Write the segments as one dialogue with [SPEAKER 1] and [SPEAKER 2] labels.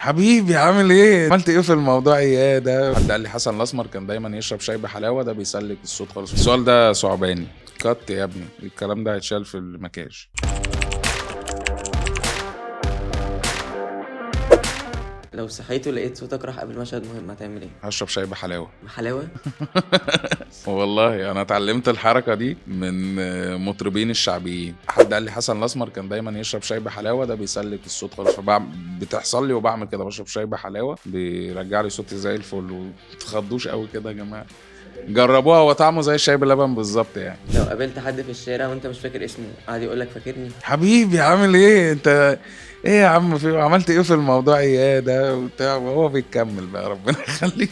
[SPEAKER 1] حبيبي عامل ايه؟ عملت ايه في الموضوع ايه ده؟ حد قال لي حسن الاسمر كان دايما يشرب شاي بحلاوه، ده بيسلك الصوت خالص. السؤال ده صعباني. cut يا ابني، الكلام ده هيتشال في المكياج.
[SPEAKER 2] لو صحيت ولقيت صوتك راح قبل مشهد مهم هتعمل ايه؟
[SPEAKER 1] هشرب شاي بحلاوه.
[SPEAKER 2] حلاوة؟
[SPEAKER 1] والله انا اتعلمت الحركة دي من مطربين الشعبيين. حد قال لي حسن الاسمر كان دايما يشرب شاي بحلاوه، ده بيسلك الصوت خالص. بتحصل لي وبعمل كده، بشرب شاي بحلاوه بيرجع لي صوتي زي الفل. ومتخضوش قوي كده يا جماعة، جربوها، هو طعمه زي الشاي باللبن بالظبط يعني.
[SPEAKER 2] لو قابلت حد في الشارع وانت مش فاكر اسمه قعد يقول لك فاكرني؟
[SPEAKER 1] حبيبي عامل ايه؟ انت ايه يا عم في عملت ايه في الموضوع ايه ده وبتاع، وهو بيكمل بقى ربنا يخليه.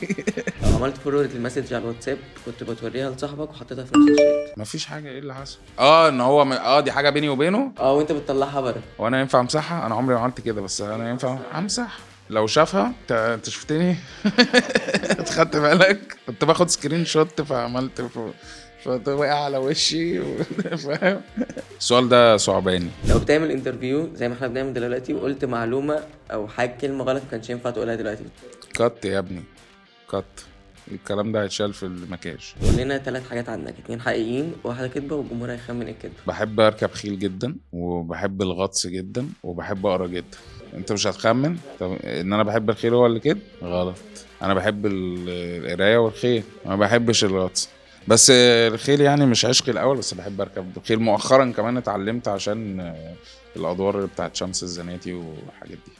[SPEAKER 2] لو عملت forward لل message على الواتساب كنت بتوريها لصاحبك وحطيتها في نفس الشات.
[SPEAKER 1] مفيش حاجة، ايه اللي حصل؟ ان هو دي حاجة بيني وبينه.
[SPEAKER 2] وانت بتطلعها بره.
[SPEAKER 1] وانا ينفع امسحها؟ انا عمري ما عملت كده، بس انا ينفع امسح لو شافها. انت شفتني؟ خدت بالك؟ كنت باخد screenshot فعملت فوقع على وشي فاهم؟ السؤال ده صعباني.
[SPEAKER 2] لو بتعمل interview زي ما احنا بنعمل دلوقتي وقلت معلومة او حاجة كلمة غلط ما كانش ينفع تقولها دلوقتي.
[SPEAKER 1] cut يا ابني، cut، الكلام ده هيتشال في المكياج.
[SPEAKER 2] قول لنا 3 حاجات عنك، 2 حقيقيين وواحدة كدبه والجمهور هيخمن ايه الكدبه.
[SPEAKER 1] بحب اركب خيل جدا، وبحب الغطس جدا، وبحب اقرا جدا. انت مش هتخمن؟ طب ان انا بحب الخيل هو اللي كده؟ غلط، انا بحب القراية والخيل، ما بحبش الغطس. بس الخيل يعني مش عشقي الاول، بس بحب اركب خيل. مؤخرا كمان اتعلمت عشان الادوار بتاعت شمس الزناتي والحاجات دي.